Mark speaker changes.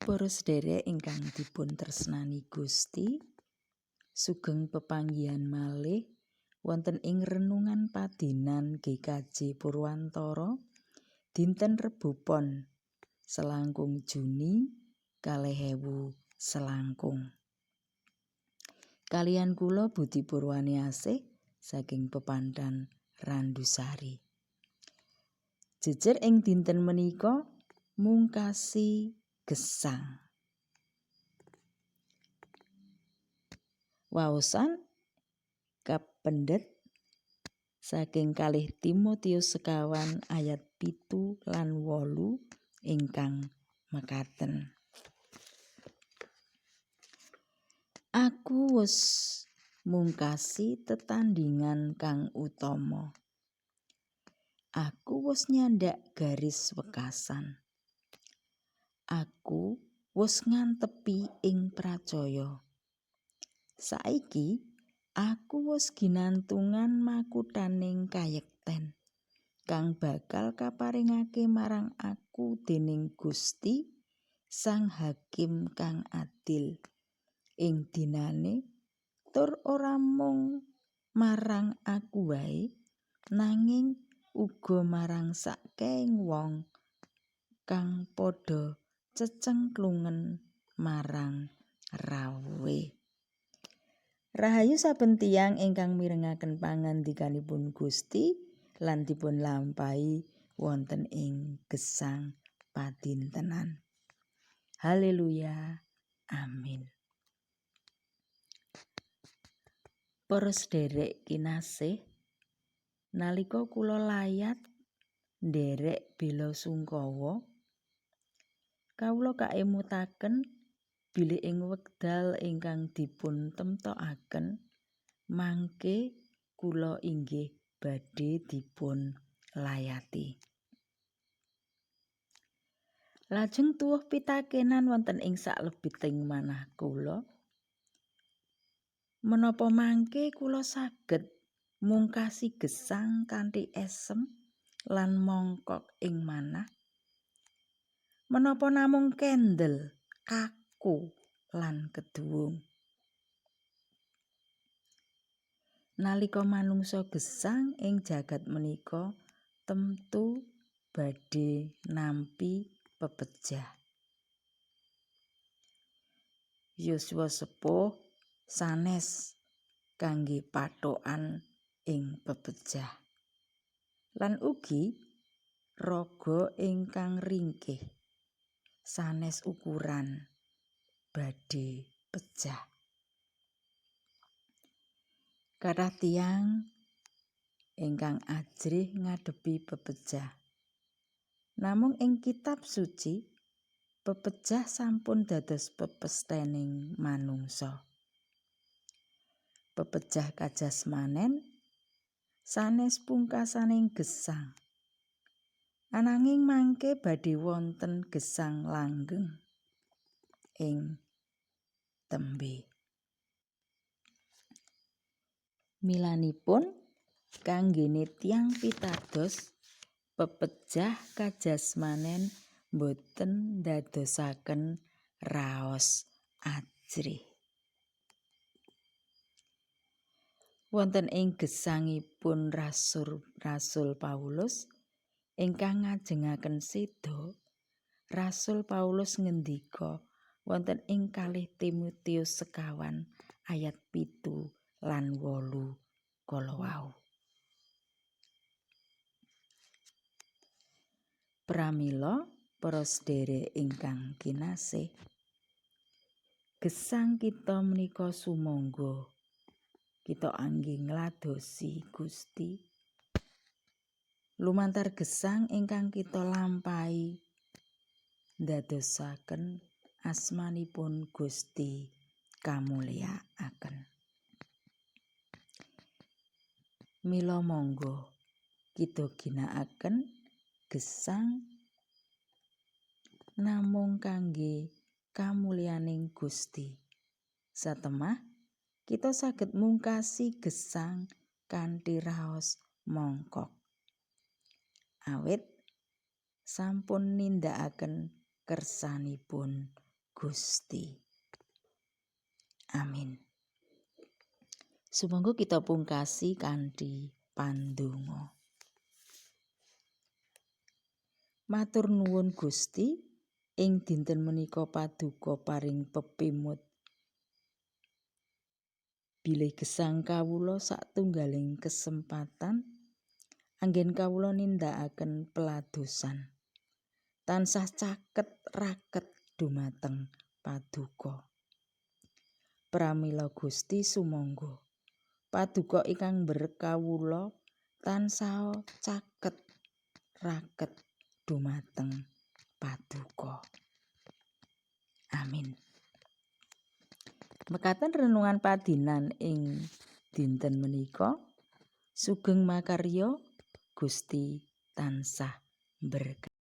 Speaker 1: Para sedherek ingkang dipun tresnani Gusti, sugeng pepanggihan malih wonten ing renungan padinan GKJ Purwantara dinten Rebo Pon selangkung Juni 2021. Kaliyan kula Budi Purwani Asih saking Pepandan Randusari. Jejer ing dinten menika mungkasi gesang. Waosan kapendhet saking 2 Timotius sekawan ayat 7 lan 8 ingkang mekaten. Aku wis mungkasi tetandhingan kang utama. Aku wis nyandak garis wekasan. Aku wis ngantepi ing pracaya. Saiki aku wis ginantungan makuthaning kayekten kang bakal kaparingake marang aku dening Gusti Sang Hakim kang adil ing dinane, tur ora mung marang aku wae, nanging uga marang sakehing wong kang padha cecengklungen marang rawuhe. Rahayu saben tiyang ingkang mirengaken pangandikanipun Gusti lan dipun lampahi wonten ing gesang padintenan. Haleluya. Amin. Para sederek kinasih, nalika kula layat nderek bela sungkawa, kawula kaemutaken bilih ing wekdal ingkang dipun temtokaken mangke kula inggih badhe dipun layati. Lajeng tuwuh pitakenan wonten ing saklebeting manah kula, menapa mangke kula saged mungkasi gesang kanthi esem lan mongkok ing manah? Menapa namung kendel, kaku lan keduwung? Nalika manungsa gesang ing jagat menika temtu badhe nampi pepejah. Yuswa sepuh sanes kangge pathokan ing pepejah. Lan ugi raga ingkang ringkih sanes ukuran badhe pejah. Kathah tiyang ingkang ajrih ngadepi pepejah. Namung ing kitab suci pepejah sampun dados pepesthening manungsa. Pepejah kajasmanen sanes pungkasaning gesang. Ananging mangke badhe wonten gesang langgeng ing tembe. Milanipun kanggene tiyang pitados, pepejah kajasmanen boten ndadosaken raos ajrih. Wonten ing gesangipun Rasul Paulus ingkang ngajengaken seda, Rasul Paulus ngendika wonten ing 2 Timotius sekawan ayat 7 lan 8 kala wau. Pramila para sedherek ingkang kinasih, gesang kita menika sumangga kita angge ngladosi Gusti lumantar gesang ingkang kita lampahi ndadosaken asmanipun Gusti kamulyakaken. Mila mangga kita ginakaken gesang namung kangge kamulyaning Gusti. Satemah kita saged mungkasi gesang kanthi raos mongkok. Awit sampun nindakaken kersanipun Gusti. Amin. Sumangga kita pungkasi kanthi pandonga. Matur nuwun Gusti, ing dinten menika paduka paring pepimut bilih gesang kawula satunggaling kesempatan anggen kawula nindakaken peladosan. Tansah caket raket dumateng paduka. Pramila Gusti, sumangga paduka ingkang mberek kawula tansah caket raket dumateng paduka. Amin. Mekaten renungan padinan ing dinten menika. Sugeng makarya, Gusti tansah berkahi.